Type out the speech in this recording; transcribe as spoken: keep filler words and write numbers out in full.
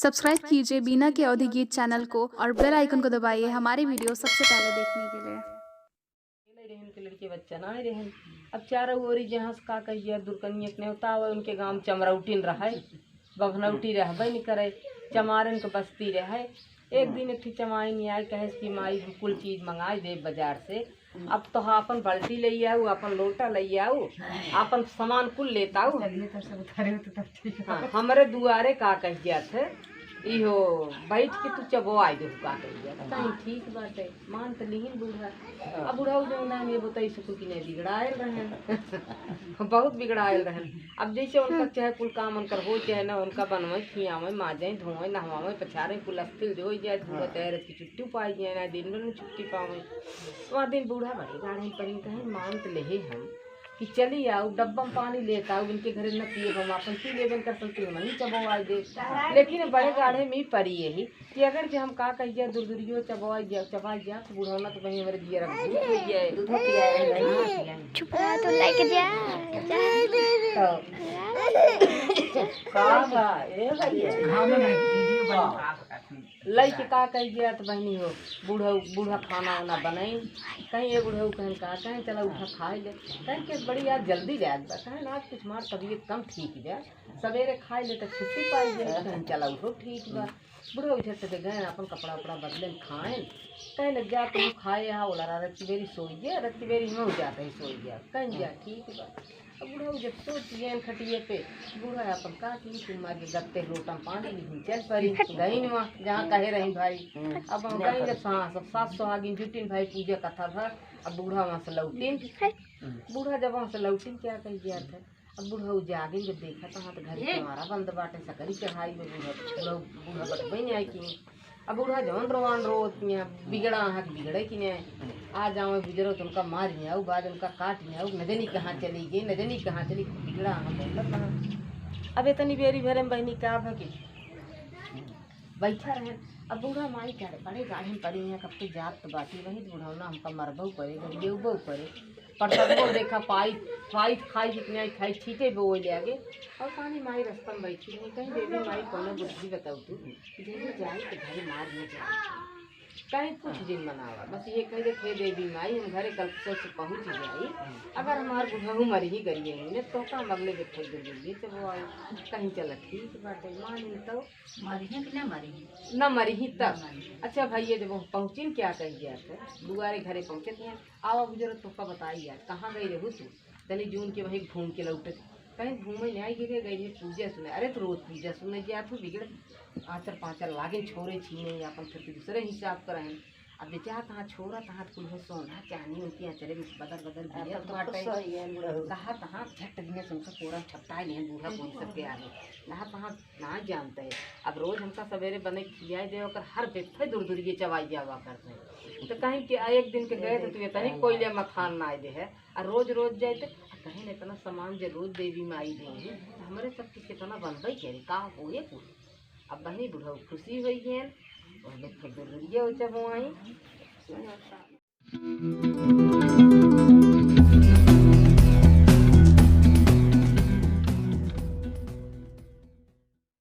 सब्सक्राइब कीजिए बीना के अवधी गीत चैनल को और बेल आइकन को दबाइए हमारी वीडियो सबसे पहले देखने के लिए। अकेले रहन के लड़के बच्चा ना रहन। अब चारों ओरी जहाँ से का कहिए, दुर्कनिया के नेवता आवे, उनके गाँव चमरौटिन रहे, बभनौटी रहबे नहीं करे, चमारन के बस्ती रहे। एक दिन एक ठे चमाइन आए, कहे कि माई हम कुल चीज मंगाई दे बाजार से, अब तो हाँ, अपन बाल्टी ले आऊ, अपन लोटा ले आऊ, अपन सामान कुल लेत आऊ। चलिए, तब सब उतारे हो तो तब ठीक है। हाँ, हमरे दुआरे का कह जात है, इहो बैठ के तू चबो आइ दे, का कह जात है। कहीं ठीक बाटे, मान तो लिहिन बूढ़ा। अब बूढ़ा उ जौन है, ये बताई सुकुल की नहीं बिगड़ायल रहन, बहुत बिगड़ायल रहन। अब जैसे उनका चाहे कुल काम उनकर हो, चाहे ना, उनका बनवे, खियावे, माजे, धोवे, नहवावे, पछारे, कुल अस्थिर जो हो जाए, धुआं तैरत की छुट्टी पाई जाए ना, दिन भर में छुट्टी पावे। वहाँ दिन बूढ़ा बड़े गाढ़े परी कहे, मान त लेहे हम कि चली आऊ, डब्बा में पानी लेत आऊ, इनके घरे न पिए हम, आपन पी लेबे कर सकते हम, नहीं चबो आइ दे। लेकिन बड़े गाढ़े में परी यही कि अगर जे हम का कह जाए, दुरदुरियो चबो आइ जाए, चबा जाए, तो बूढ़ा ना तो वहीं हमारे दिया रख दूध पिए। दूध पिए। छुपा तो लेके जा, जा। तो का बा, ए भैया? हाँ, मैं वीडियो बना। लइके का कह गया तो बहनी हो, बूढ़ा, बूढ़ा खाना वाना बनाई। कहीं ये बूढ़ा कहें का, कहें चला उठा खाए ले। कहें कि बड़ी आज जल्दी ले आज बा, कहें आज कुछ मार तबीयत कम ठीक बा, सवेरे खाए ले तो छुट्टी पाई जाए। कहें चला उठो ठीक बा। बूढ़ा उठे से गए अपन कपड़ा उपड़ा बदले खाए। कहें लग जा तुम खाए यहाँ ओला रत्ती बेरी सोई गया, रत्ती बेरी हम जाते ही सोई गया। कहें जा ठीक बा। अब बूढ़ा जब सोच गए खटिए पे, बूढ़ा अपन का की तुम मार के गत्ते लोटा में पानी लिहिन चल परी। गईन वहाँ जहाँ कहे रही भाई। अब हम गईन जब सा-, सब सास सुहागिन जुटिन भाई पूजा कथा भा। अब बूढ़ा वहाँ से लौटिन। बूढ़ा जब वहाँ से लौटिन क्या कह गया था? अब बूढ़ा उ जागिन जब देखा तो वहाँ तो घर के हमारा बंद बाटे, सकरी चढ़ाई में बूढ़ा, बूढ़ा, बूढ़ा बटबे नहीं आई कि अब बूढ़ा जौन रोवान रोवत किया, बिगड़ा आँख बिगड़े कि ने, आ जावे गुजरो तो उनका मार ही आऊ, बाद उनका काट ही आऊ, न जनी कहाँ चली गई, न जनी कहाँ चली, बिगड़ा आँख बोलत ना। अब इतनी बेरी भरे में बहनी का भा कि बैठा रहे। अब बूढ़ा माई कह रहे, बड़े गाढ़े पड़ी हैं, कब तो जात तो बाटी, वही बूढ़ा ना हमका मरबो करे, गरियबो करे। परसदमो देखा पाई, पाई खाई जितने आई खाई, छीटे बे ओइले आगे। और पानी माई रस्ता में बैठी रही, कहीं देवी माई कौनो बुद्धि बताऊ तू, देवी जाई तो घरे मार न जाई। कहीं कुछ दिन मनावा, बस ये कह दे, "हे देवी माई, हम घरे कल से पहुँच जाई, अगर हमार बुढ़ऊ मरी ही गरिए में, तो का मगले के फेर दे दीजिए, तो वो आई।" कहीं चला ठीक बाटे, मानी तो। मरी है कि ना मरी है? ना मरी ही तब। ना मरी है। अच्छा भाई, ये जब हम पहुँचिन क्या कह गया था, दुआरे घरे पहुँचे थे, आवा गुजरो तोहका बताई यार, कहाँ गई रहू तू? तनी जून के वहीं घूम के लौटत। कहीं घूमे नहीं आई गिरे गई पूजा सुने। अरे तो रोज पूजा सुने जात हूँ बिगड़। आचर पाचर लागे छोरे छीने या अपन फिर दूसरे हिसाब कर हैं। अब बेचा तहाँ छोरा तहाँ कुल है सोना चांदी उनकी अचरे में बदर बदर गिरत बाटे। कहा तहाँ झट दिने से उनका कोरा छपटाए नहीं बूढ़ा कोई सबके आगे। कहा तहाँ ना जानते हैं। अब रोज हमका सवेरे बने खियाए दे ओकर हर बेफे दूर दूर ये चबाई जावा करते हैं। तो कहीं कि एक दिन के गए तो तू इतनी कोयले मखान ना आए दे है। आ रोज रोज जाइत, आ कहेन इतना सामान जे रोज देवी माई देही, त हमरे सबके कितना बनबे करे, का होए कुल। अब बहनी बुढ़ऊ खुशी होई गेन, और देख के दुर्गुरिया हो जब आई।